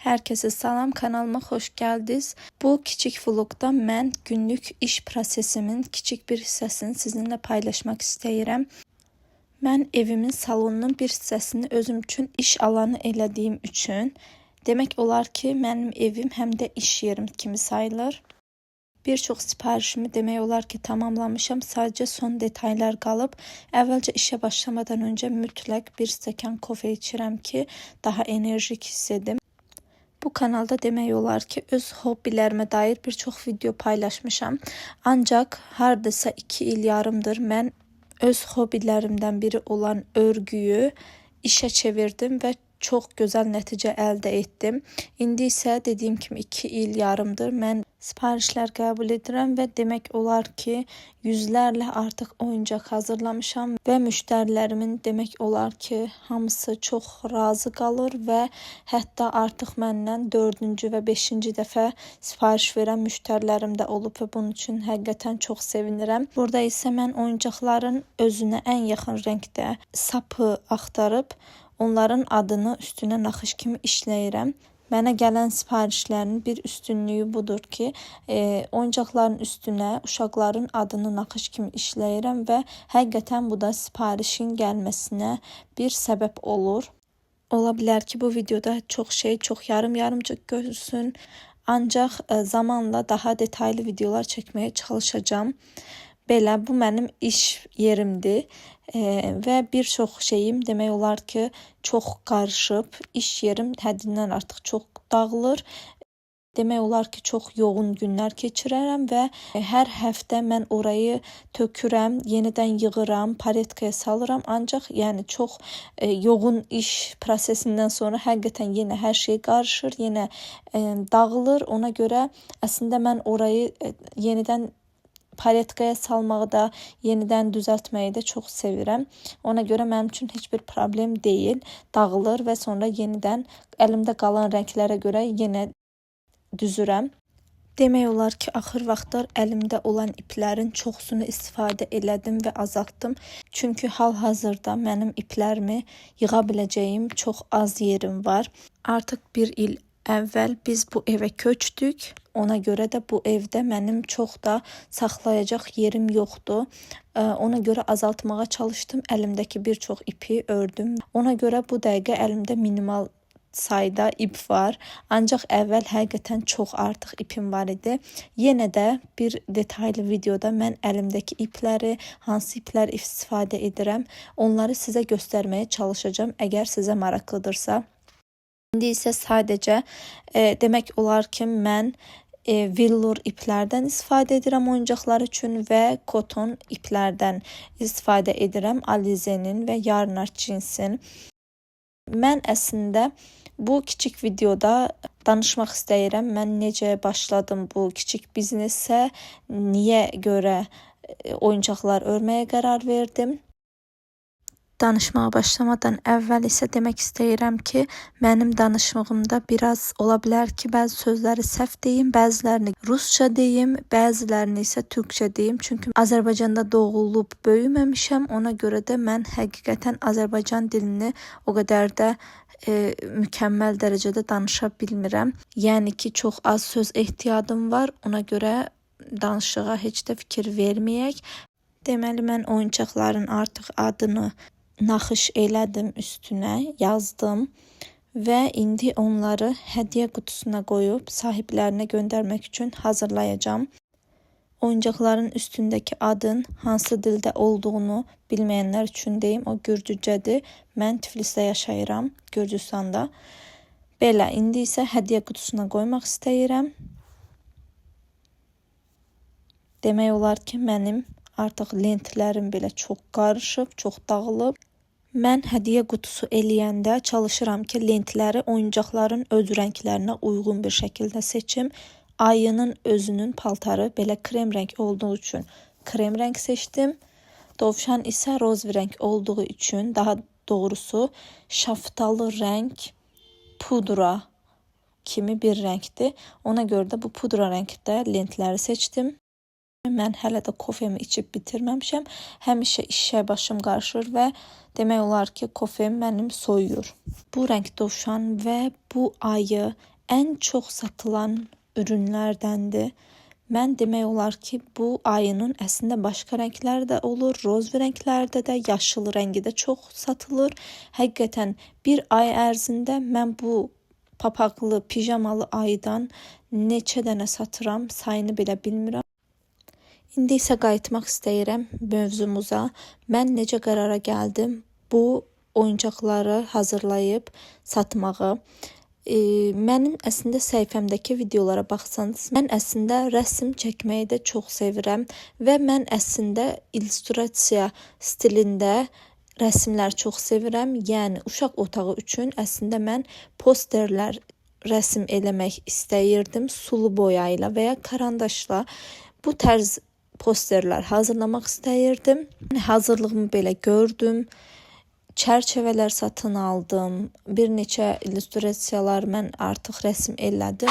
Herkese salam, kanalıma hoş geldiniz. Bu kiçik vlogda mən günlük iş prosesimin kiçik bir hissəsini sizinlə paylaşmaq istəyirəm. Mən evimin salonunun bir hissəsini özüm üçün iş alanı elədiyim üçün demək olar ki, mənim evim həm də iş yerim kimi sayılır. Bir çox sifarişimi demək olar ki, tamamlamışam. Sadəcə son detaylar qalıb. Əvvəlcə işə başlamadan öncə mütləq bir stəkan kofe içirəm ki, daha enerjik hiss edim. Bu kanalda demək olar ki, öz hobbilərimə dair bir çox video paylaşmışam. Ancaq hardasa 2 il yarımdır mən öz hobbilərimdən biri olan örgüyü işə çevirdim və çox gözəl nəticə əldə etdim. İndi isə dediyim kimi 2 il yarımdır mən sifarişlər qəbul edirəm və demək olar ki, yüzlərlə artıq oyuncaq hazırlamışam və müştərilərimin demək olar ki, hamısı çox razı qalır və hətta artıq məndən 4-cü və 5-ci dəfə sifariş verən müştərilərim də olub və bunun üçün həqiqətən çox sevinirəm. Burada isə mən oyuncaqların özünə ən yaxın rəngdə sapı axtarıb onların adını üstünə naxış kimi işləyirəm. Mənə gələn sifarişlərin bir üstünlüyü budur ki, oyuncaqların üstünə uşaqların adını naxış kimi işləyirəm və həqiqətən bu da sifarişin gəlməsinə bir səbəb olur. Ola bilər ki, bu videoda çox şey çox yarım-yarımcıq görünsün. Ancaq zamanla daha detaylı videolar çəkməyə çalışacağam. Belə, bu mənim iş yerimdir və bir çox şeyim demək olar ki, çox qarışıb. İş yerim həddindən artıq çox dağılır. Demək olar ki, çox yoğun günlər keçirərəm və hər həftə mən orayı tökürəm, yenidən yığıram, paletkaya salıram. Ancaq yəni çox yoğun iş prosesindən sonra həqiqətən yenə hər şey qarışır, yenə dağılır. Ona görə əslində mən orayı yenidən paletkaya salmağı da, yenidən düzəltməyi də çox sevirəm. Ona görə mənim üçün heç bir problem deyil. Dağılır və sonra yenidən əlimdə qalan rənglərə görə yenə düzürəm. Demək olar ki, axır vaxtlar əlimdə olan iplərin çoxsunu istifadə elədim və azaltdım. Çünki hal-hazırda mənim iplərimi yığa biləcəyim çox az yerim var. Artıq bir il əvvəl biz bu evə köçdük. Ona görə də bu evdə mənim çox da saxlayacaq yerim yoxdur. Ona görə azaltmağa çalışdım. Əlimdəki bir çox ipi ördüm. Ona görə bu dəqiqə əlimdə minimal sayda ip var. Ancaq əvvəl həqiqətən çox artıq ipim var idi. Yenə də bir detaylı videoda mən əlimdəki ipləri, hansı iplər istifadə edirəm, onları sizə göstərməyə çalışacağam, əgər sizə maraqlıdırsa. İndi isə sadəcə demək olar ki, mən vellur iplərdən istifadə edirəm oyuncaqlar üçün və koton iplərdən istifadə edirəm Alize'nin və Yarnart cinsin. Mən əslində bu kiçik videoda danışmaq istəyirəm. Mən necə başladım bu kiçik biznesə, niyə görə oyuncaqlar örməyə qərar verdim. Danışmağa başlamadan əvvəl isə demək istəyirəm ki, mənim danışığımda biraz ola bilər ki, bəzi sözləri səhv deyim, bəzilərini rusca deyim, bəzilərini isə türkcə deyim. Çünki Azərbaycanda doğulub böyüməmişəm. Ona görə də mən həqiqətən Azərbaycan dilini o qədər də mükəmməl dərəcədə danışa bilmirəm. Yəni ki, çox az söz ehtiyadım var. Ona görə danışığa heç də fikir verməyək. Deməli, mən oyuncaqların artıq adını naxış elədim üstünə, yazdım və indi onları hədiyyə qutusuna qoyub sahiblərinə göndərmək üçün hazırlayacağam. Oyuncaqların üstündəki adın hansı dildə olduğunu bilməyənlər üçün deyim, o gürcücədir. Mən Tiflisdə yaşayıram, Gürcüstanda. Belə, indi isə hədiyyə qutusuna qoymaq istəyirəm. Demək olar ki, mənim artıq lentlərim belə çox qarışıb, çox dağılıb. Mən hədiyyə qutusu eləyəndə çalışıram ki, lentləri oyuncaqların öz rənglərinə uyğun bir şəkildə seçim. Ayının özünün paltarı belə krem rəng olduğu üçün krem rəng seçdim. Dovşan isə roz rəng olduğu üçün, daha doğrusu şaftalı rəng pudra kimi bir rəngdir. Ona görə də bu pudra rəngdə lentləri seçdim. Mən hələ də kofemi içib bitirməmişəm. Həmişə işə başım qarışır və demək olar ki, kofem mənim soyuyur. Bu rəng dovşan və bu ayı Ən çox satılan ürünlərdəndir. Mən demək olar ki, bu ayının əslində başqa rəngləri də olur. Roz rənglərdə də, yaşıl rəngi də çox satılır. Həqiqətən bir ay ərzində mən bu papaqlı, pijamalı ayıdan neçə dənə satıram, sayını belə bilmirəm. İndi isə qayıtmaq istəyirəm mövzumuza. Mən necə qərara gəldim bu oyuncaqları hazırlayıb satmağı? Mənim əslində səhifəmdəki videolara baxsanız, mən əslində rəsm çəkməyi də çox sevirəm və mən əslində illüstrasiya stilində rəsmlər çox sevirəm. Yəni uşaq otağı üçün əslində mən posterlər rəsm eləmək istəyirdim sulu boya ilə və ya karandaşla. Bu tərz posterlər hazırlamaq istəyirdim. Hazırlığımı belə gördüm. Çərçivələr satın aldım. Bir neçə illüstrasiyalar mən artıq rəsm elədim.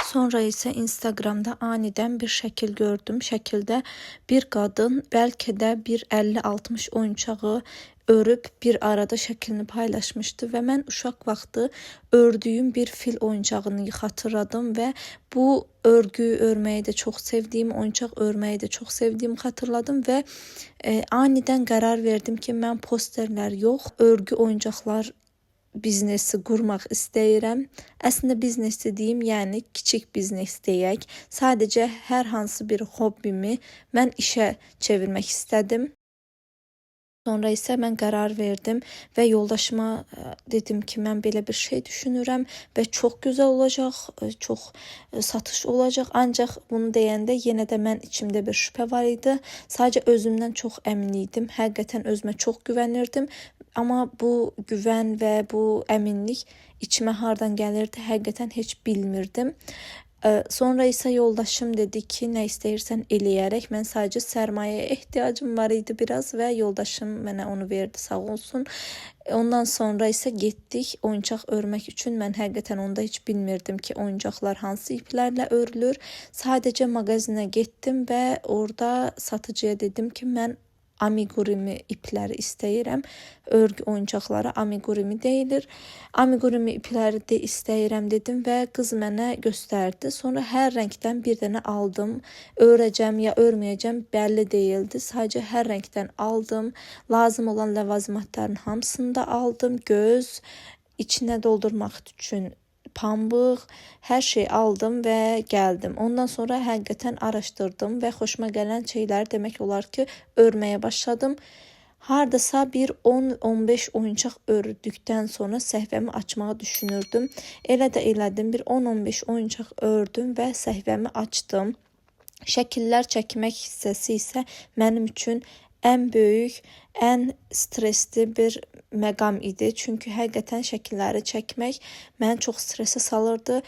Sonra isə Instagramda anidən bir şəkil gördüm. Şəkildə bir qadın bəlkə də bir 50-60 oyuncağı örüb bir arada şəklini paylaşmışdı və mən uşaq vaxtı ördüyüm bir fil oyuncağını xatırladım və bu örgü örməyi də çox sevdiyim, oyuncaq örməyi də çox sevdiyimi xatırladım və anidən qərar verdim ki, mən posterlər yox, örgü oyuncaqlar biznesi qurmaq istəyirəm. Əslində biznes dediyim, yəni kiçik biznes deyək. Sadəcə hər hansı bir hobbimi mən işə çevirmək istədim. Sonra isə mən qərar verdim və yoldaşıma dedim ki, mən belə bir şey düşünürəm və çox gözəl olacaq, çox satış olacaq. Ancaq bunu deyəndə yenə də mən içimdə bir şübhə var idi. Sadəcə özümdən çox əmin idim. Həqiqətən özümə çox güvənirdim. Amma bu güvən və bu əminlik içimə hardan gəlirdi, həqiqətən heç bilmirdim. Sonra isə yoldaşım dedi ki, nə istəyirsən eləyərək. Mən sadəcə sərmayəyə ehtiyacım var idi biraz və yoldaşım mənə onu verdi, sağ olsun. Ondan sonra isə getdik oyuncaq örmək üçün. Mən həqiqətən onda heç bilmirdim ki, oyuncaqlar hansı iplərlə örülür. Sadəcə mağazinə getdim və orada satıcıya dedim ki, mən amigurumi ipləri istəyirəm. Örgü oyuncaqlara amigurumi deyilir. Amigurumi ipləri də istəyirəm dedim və qız mənə göstərdi. Sonra hər rəngdən bir dənə aldım. Örəcəm ya örməyəcəm bəlli deyildi. Sadəcə hər rəngdən aldım. Lazım olan ləvazimatların hamısını da aldım. Göz, içinə doldurmaq üçün pambıq, hər şey aldım və gəldim. Ondan sonra həqiqətən araşdırdım və xoşuma gələn şeyləri demək olar ki, örməyə başladım. Hardasa bir 10-15 oyuncaq ördükdən sonra səhifəmi açmağı düşünürdüm. Elə də elədim. Bir 10-15 oyuncaq ördüm və səhifəmi açdım. Şəkillər çəkmək hissəsi isə mənim üçün ən böyük, ən stresli bir məqam idi. Çünki həqiqətən şəkilləri çəkmək məni çox stresə salırdı.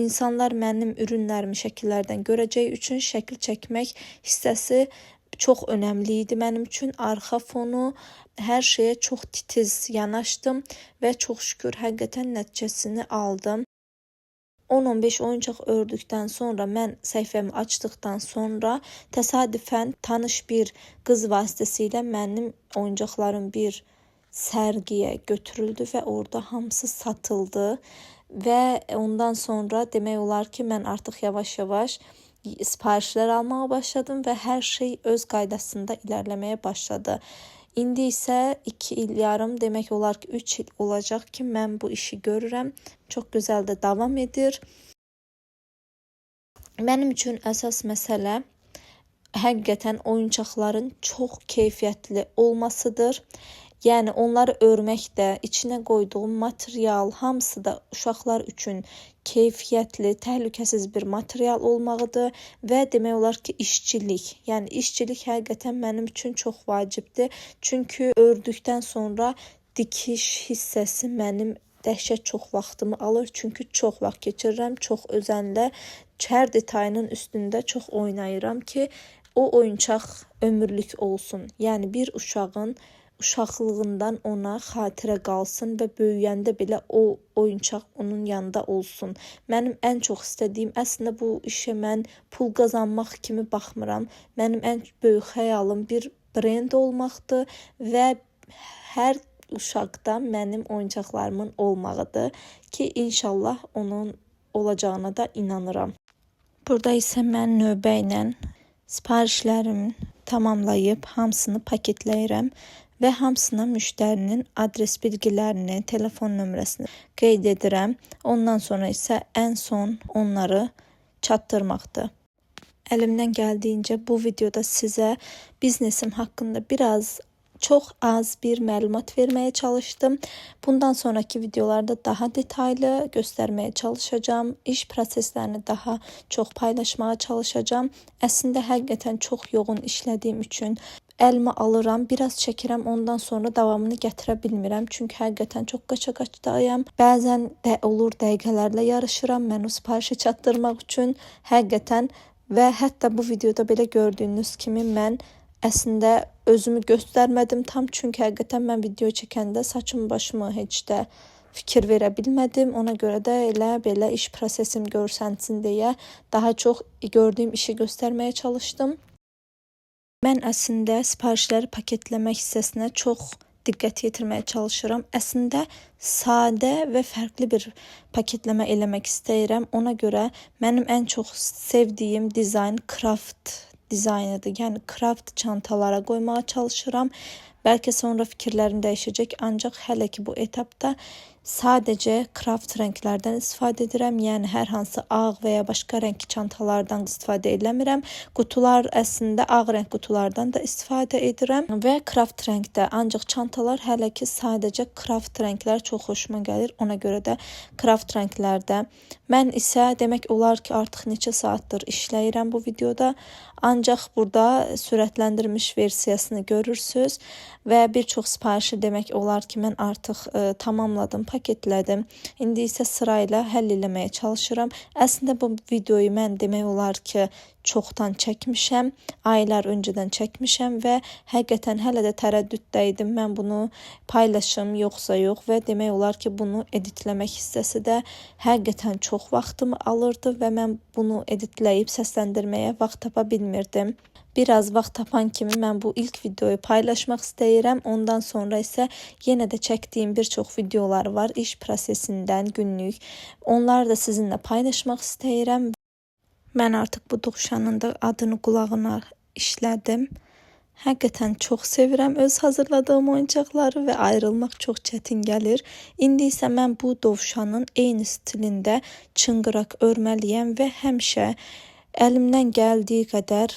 İnsanlar mənim ürünlərimi şəkillərdən görəcəyi üçün şəkil çəkmək hissəsi çox önəmli idi mənim üçün. Arxa fonu, hər şeyə çox titiz yanaşdım və çox şükür həqiqətən nəticəsini aldım. 10-15 oyuncaq ördükdən sonra mən səhifəmi açdıqdan sonra təsadüfən tanış bir qız vasitəsilə mənim oyuncaqlarım bir sərgiyə götürüldü və orada hamısı satıldı və ondan sonra demək olar ki, mən artıq yavaş-yavaş sifarişlər almağa başladım və hər şey öz qaydasında ilerləməyə başladı. İndi isə 2 il yarım, demək olar ki, 3 il olacaq ki, mən bu işi görürəm. Çox gözəl də davam edir. Mənim üçün əsas məsələ həqiqətən oyuncaqların çox keyfiyyətli olmasıdır. Yəni onları örmək də, içinə qoyduğum material hamısı da uşaqlar üçün keyfiyyətli, təhlükəsiz bir material olmalıdır və demək olar ki, işçilik. Yəni işçilik həqiqətən mənim üçün çox vacibdir. Çünki ördükdən sonra dikiş hissəsi mənim dəhşət çox vaxtımı alır. Çünki çox vaxt keçirirəm, çox özənlə hər detayının üstündə çox oynayıram ki, o oyuncaq ömürlük olsun. Yəni bir uşağın uşaqlığından ona xatirə qalsın və böyüyəndə belə o oyuncaq onun yanında olsun. Mənim ən çox istədiyim, əslində bu işə mən pul qazanmaq kimi baxmıram. Mənim ən böyük xəyalım bir brend olmaqdır və hər uşaqda mənim oyuncaqlarımın olmağıdır ki, inşallah onun olacağına da inanıram. Burada isə mən növbə ilə sifarişlərimi tamamlayıb hamısını paketləyirəm və hamısına müştərinin adres bilgilərini, telefon nömrəsini qeyd edirəm. Ondan sonra isə ən son onları çatdırmaqdır. Əlimdən gəldiyincə bu videoda sizə biznesim haqqında biraz çox az bir məlumat verməyə çalışdım. Bundan sonraki videolarda daha detaylı göstərməyə çalışacağam. İş proseslərini daha çox paylaşmağa çalışacağam. Əslində həqiqətən çox yoğun işlədiyim üçün əlimə alıram, biraz çəkirəm, ondan sonra davamını gətirə bilmirəm. Çünki həqiqətən çox qaça-qaçdayam. Bəzən də olur dəqiqələrlə yarışıram mən o sifarişi çatdırmaq üçün. Həqiqətən və hətta bu videoda belə gördüyünüz kimi mən əslində özümü göstərmədim tam, çünki həqiqətən mən video çəkəndə saçımı başımı heç də fikir verə bilmədim. Ona görə də elə belə iş prosesim görsənsin deyə daha çox gördüyüm işi göstərməyə çalışdım. Mən əslində sifarişləri paketləmək hissəsinə çox diqqət yetirməyə çalışıram. Əslində sadə və fərqli bir paketləmə eləmək istəyirəm. Ona görə mənim ən çox sevdiyim dizayn craft dizaynıdır. Yəni craft çantalara qoymağa çalışıram. Bəlkə sonra fikirlərim dəyişəcək, ancaq hələ ki bu etapda sadəcə craft rənglərdən istifadə edirəm. Yəni hər hansı ağ və ya başqa rəng çantalardan istifadə eləmirəm. Qutular əslində ağ rəng qutulardan da istifadə edirəm və craft rəngdə. Ancaq çantalar hələ ki sadəcə craft rənglər çox xoşuma gəlir. Ona görə də craft rənglərdə. Mən isə demək olar ki, artıq neçə saatdır işləyirəm bu videoda. Ancaq burada sürətləndirilmiş versiyasını görürsüz və bir çox sifarişi demək olar ki, mən artıq tamamladım, paketlədim. İndi isə sırayla həll eləməyə çalışıram. Əslində bu videoyu mən demək olar ki, çoxdan çəkmişəm, aylar öncədən çəkmişəm və həqiqətən hələ də tərəddüddə idim. Mən bunu paylaşım yoxsa yox və demək olar ki, bunu editləmək hissəsi də həqiqətən çox vaxtımı alırdı və mən bunu editləyib səsləndirməyə vaxt tapa bilmirdim. Biraz vaxt tapan kimi mən bu ilk videoyu paylaşmaq istəyirəm. Ondan sonra isə yenə də çəkdiyim bir çox videolar var iş prosesindən günlük. Onları da sizinlə paylaşmaq istəyirəm. Mən artıq bu dovşanın da adını qulağına işlədim. Həqiqətən çox sevirəm öz hazırladığım oyuncaqları və ayrılmaq çox çətin gəlir. İndi isə mən bu dovşanın eyni stilində çıngıraq örməliyəm və həmişə əlimdən gəldiyi qədər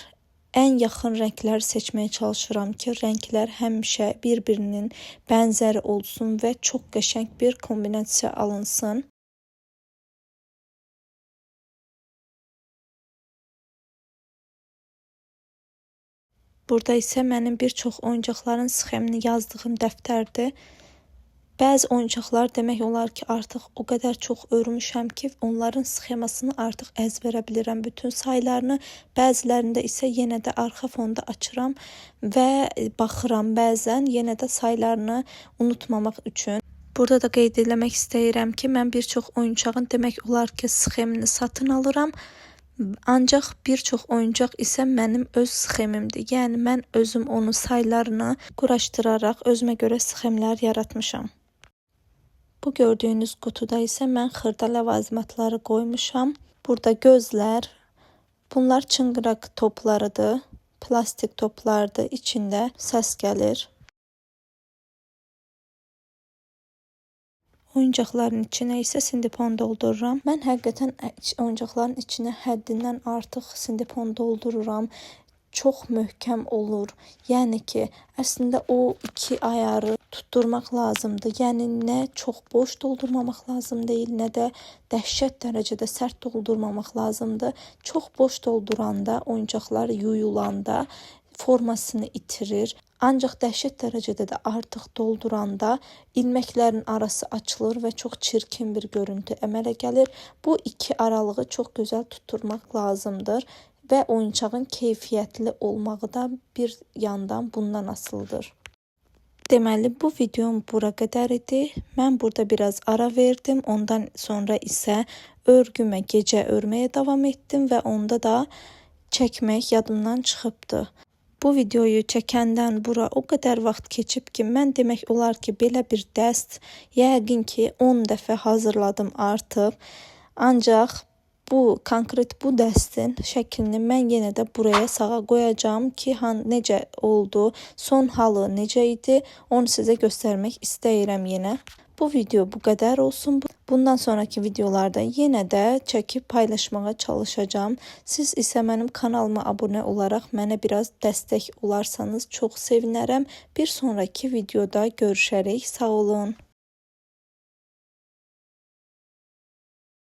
ən yaxın rəngləri seçməyə çalışıram ki, rənglər həmişə bir-birinin bənzəri olsun və çox qəşəng bir kombinasiya alınsın. Burada isə mənim bir çox oyuncaqların sxemini yazdığım dəftərdir. Bəzi oyuncaqlar demək olar ki, artıq o qədər çox örmüşəm ki, onların sxemasını artıq əzbərə bilirəm, bütün saylarını. Bəzilərində isə yenə də arxa fonda açıram və baxıram bəzən yenə də saylarını unutmamaq üçün. Burada da qeyd eləmək istəyirəm ki, mən bir çox oyuncağın demək olar ki, sxemini satın alıram. Ancaq bir çox oyuncaq isə mənim öz sxemimdir. Yəni mən özüm onun saylarını quraşdıraraq özümə görə sxemlər yaratmışam. Bu gördüyünüz qutuda isə mən xırda ləvazimatları qoymuşam. Burada gözlər, bunlar çıngıraq toplarıdır, plastik toplardır. İçində səs gəlir. Oyuncaqların içinə isə sindipon doldururam. Mən həqiqətən oyuncaqların içinə həddindən artıq sindipon doldururam. Çox möhkəm olur. Yəni ki, əslində o iki ayarı tutturmaq lazımdır. Yəni nə çox boş doldurmamaq lazım deyil, nə də dəhşət dərəcədə sərt doldurmamaq lazımdır. Çox boş dolduranda, oyuncaqlar yuyulanda formasını itirir. Ancaq dəhşət dərəcədə də artıq dolduranda ilməklərin arası açılır və çox çirkin bir görüntü əmələ gəlir. Bu iki aralığı çox gözəl tutturmaq lazımdır və oyuncağın keyfiyyətli olmağı da bir yandan bundan asılıdır. Deməli, bu videom bura qədər idi. Mən burada biraz ara verdim. Ondan sonra isə örgümə gecə örməyə davam etdim və onda da çəkmək yadımdan çıxıbdı. Bu videoyu çəkəndən bura o qədər vaxt keçib ki, mən demək olar ki, belə bir dəst yəqin ki 10 dəfə hazırladım artıq. Ancaq bu konkret bu dəstin şəklini mən yenə də buraya sağa qoyacağam ki, necə oldu, son halı necə idi, onu sizə göstərmək istəyirəm yenə. Bu video bu qədər olsun. Bundan sonraki videolarda yenə də çəkib paylaşmağa çalışacağam. Siz isə mənim kanalıma abunə olaraq mənə biraz dəstək olarsanız çox sevinərəm. Bir sonraki videoda görüşərik. Sağ olun.